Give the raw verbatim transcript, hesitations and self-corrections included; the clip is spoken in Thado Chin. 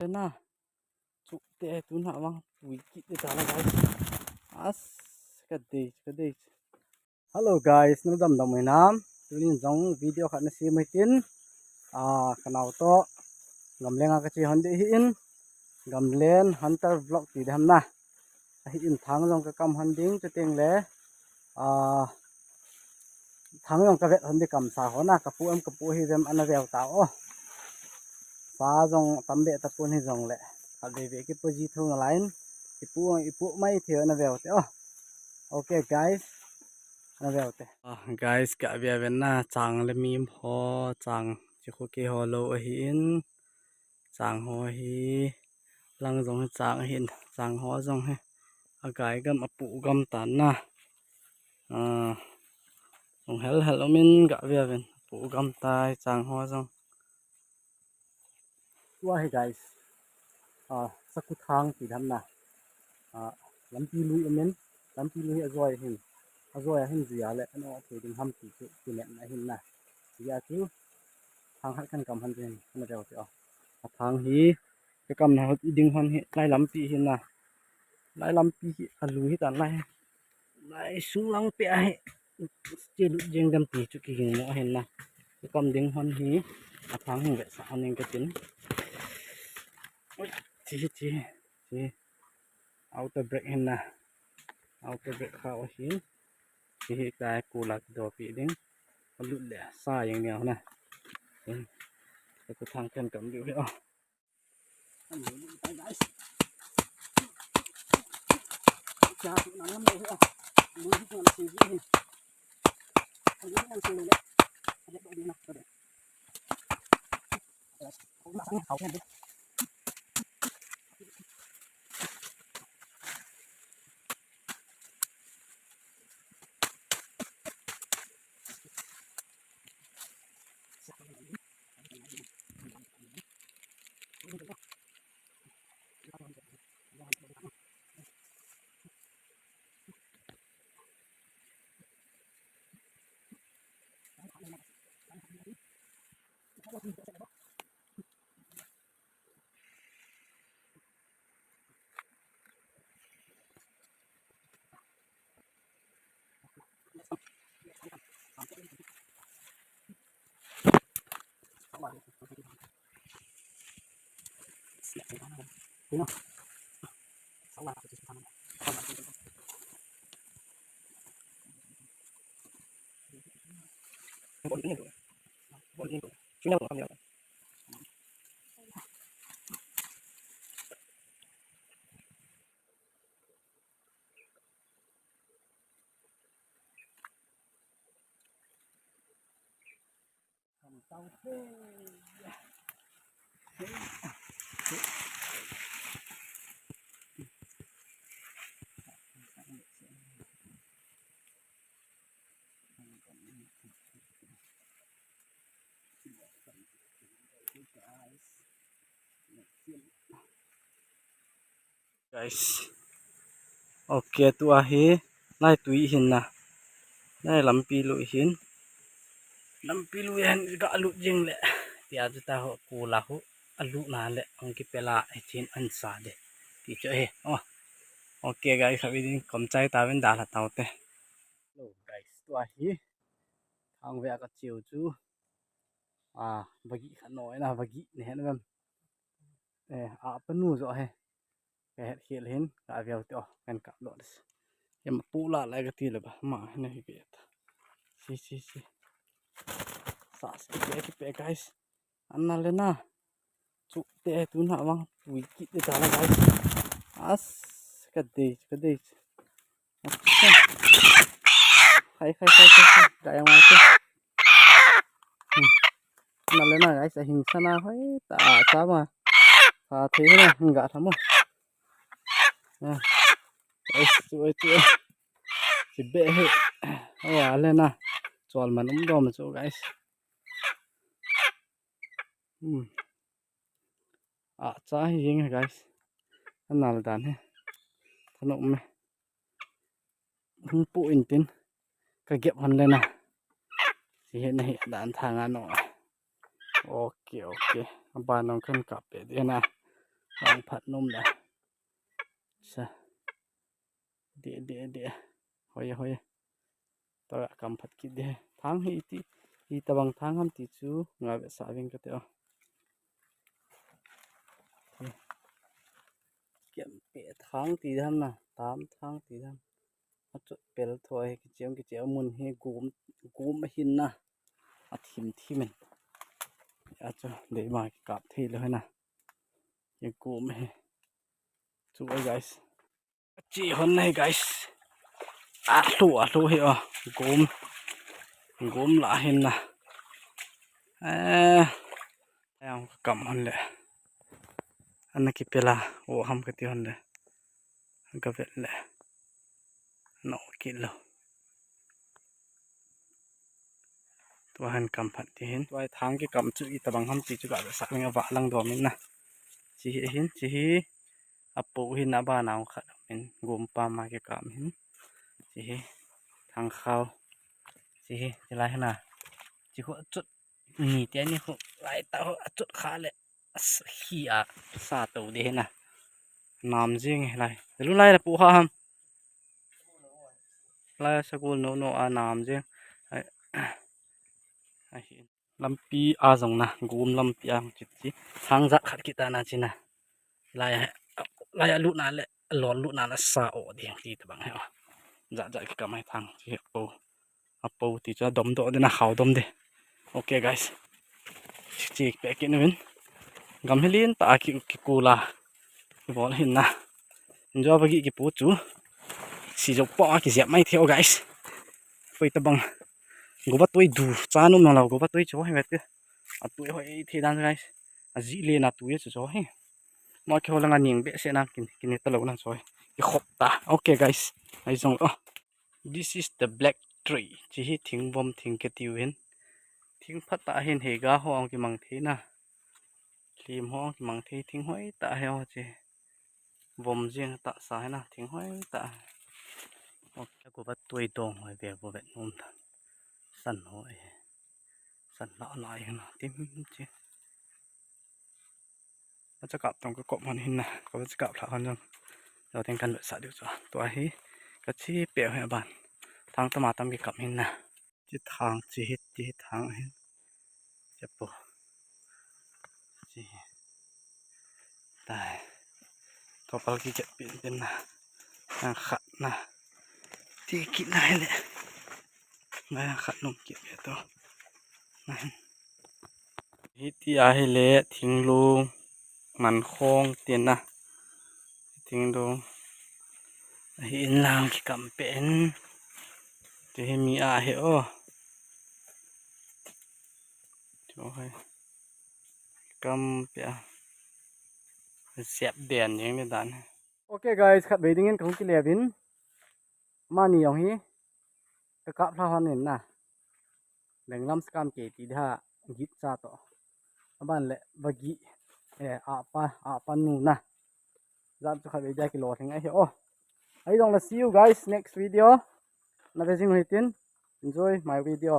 Tena. Chukte tuna vang tui kit te tala guys. As, ka dei, ka dei. Hello guys, na damdam hinam? Tunin jong video khat na sem hitin. Ah, ka nao to. Gamlenga ka che hon ding ahin. Gamlen Hunter Vlog ti ding ham na. Ahin thang jong ka kam hon ding, chuteng le, ah, thang jong ka vet hon ding, kam sa hon a, ka pu em ka pu hi vem ana veu ta o. Sa jong tam be ta pon hi jong le. Ka ve ve ki pu ji thu na line. Ki pu, i pu mai thei ana veu te o. Okay guys. Ana veu te. Ah, guys, ka veu ve na chang le mim ho, chang chi khu ki ho lo ahin. Chang ho hi lang jong hi chang ahin, chang ho jong hi. A gai gam, a pu gam tan na. Ah, jong hel hel umin ga via vin. Pu gam tai chang ho jong. Tua hi guys. Ah, saku thang ti dam na. Ah, lampi lui umin, lampi lui a joi hin. A joi a hin jui a le, ano thei ding ham ti chu, ti net na hin na. Ti a chu, thang hat kan kam han ding, ana deu ti o. A thang hi, ka kam na hot i ding hon hi, lai lampi hin na. Lai lampi hi, a lui hi tan lai. Lai sung lang pe a hi. Che lut jeng dam ti chu ki ging mo hin na. Ka kam ding hon hi, a thang hin ve sa hon in ka tin. Oi, ti hi, ti hi, ti hi. Outer brake hin na. Outer brake kha o hin. Ti hi kai ku lak do pi ding. A lut le sa jeng ni na. Ti hi. Ka thang kan kam diu hi o. Guys. Okay, tua hi nai tui hin na. Nai lampi lui hin. Lampi lui hin ga lut jing le. Tia tu ta ho ku la ho. A lut na le ang ki pela e chin an sa de. Ti cho he. Oh. Okay guys, khavi din kom chai ta vin da la tau te. Hello guys, tua hi. Thang ve ka chiu chu. Ah, vagi kha no na vagi ne hen vem. Eh, a panu jo he. Ka het khel hin, ka viau te o, kan kap lo des. Em pu la lai ka ti le ba, ma, na hi ke ta. Si, si, si. Sa, si, ke, ke pe, guys. Anna le na. Chu te, tu na vang, tui kit te ta la, guys. As, ka dei, ka dei. Acha. Khai, khai, khai, khai, khai. Ga yang mai te. Hmm. Na le na, guys, a hing sana hoi ta, ta ma. Sa the na, hing ga tha mo. Ah. Guys, chu, chu. Chi be he. Oh, a le na. Chol man um dom chu, guys. Hmm. Acha hi jing he, guys. Anal dan he. Thanop me. Hung pu in tin. Ka gep han le na. Si he na hi dan thang a no. Okay, okay. Aba nong kan kap pe de na. Lang phat nom le. Sa. De, de, de. Hoi, hoi. Tua kam phat kit de. Thang hi iti. Itobang thang ham ti chu. Nga ve sa ving kate o. Kiam pe thang ti dam na. Tam thang ti dam. Achu pel thua hi kicheu kicheu mun hi gum, gum ahin na. Athim thim in. Achu dei ma kikap thei lo hi na. Hi gum hi. Chu ai guys. Chi hon nai guys. Alu, alu hi o. Gum. Gum la hin na. Eh. Ayang kam hon le. Ana kipela. O ham kati hon le. Ka vet le. No kilo. Tua hin kam phat ti hin. Tua thang kikam chu itobang ham ti chu ka sa nge va lang dom in na. Chi hi hin, chi hi. Apo hin aba nau khat in gum pa ma kikam hin. Chi hi. Thang khao. Chi hi, chi lai hin na. Chi khu chut. Ni te ni khu lai ta ho achut kha le. Khi a sa to de hin na. Nam jing lai. Lu lai la pu ha ham. Lai sagol no no a nam jing. Ai. Ai. Lampi a jong na, gum lampi a jong chi chi. Thang jat khat kit ta na chi na. Lai a, lai a lut na le, lon lut na le sa o ding ti tobang hi o. Jat jat kikam hi thang chi apo. Apo ti chu adom doh ding na khao dom ding. Okay guys. Chi pe kit uvin. Gam hi lin ta ki, kikula. Kibol hin na. Injo ba gi kipu chu. Si jo po a kijep mai thei o guys. Poi tobang. Guba tui du. Cha nom na lo guba tui chu hi vet. Atui hoi thei dan guys. Aji le na tui chu chu hi. Mo kihol langa ning behseh na kin, kin ta lo na chu hi. Kikhop ta. Okay guys. Ai jong lo. This is the black tree. Chi hi thingvom thing kati u hin. Thing phat ta hin hei ga ho ang kimang thei na. Lim ho ang kimang thei thing hoi ta hi o chi. Vom jing ta sa hi na thing hoi ta. Okay, ko va tui dong hoi ve vo vet nom ta. San hoi. San la la hi na tim chi. Ka chakap tong ka kop hon hin na, ka chakap lha hon jong. Lo teng kan sa diu chu. Tua hi, ka chi pe hoi aban. Thang tama tam kikap hin na. Chi thang chi hi, chi hi thang hin. Chapo. Chi hi. Tai. Thopal kichat pin pin na. Ang khat na. Ti kit na hi le. Ngai khat nom kit ve to. Hiti a hi le thinglung mankhong tin a. Thinglung. Hi in lang kikam pen. Ti hi mi a hi o. Chu hi. Kam pe a. Siap den jeng ni dan. Okay guys, khatvei dingin kahung kile uvin. Mani jong hi. Ka kap lha hon in na. Lenglam skam ke ti da git cha to. Aban le bagi. Eh, apa, apa nu na. Jat chu khatvei dia kilo theng ahi o. Ahi jong le see you guys next video. Na ve jing u hitin. Enjoy my video.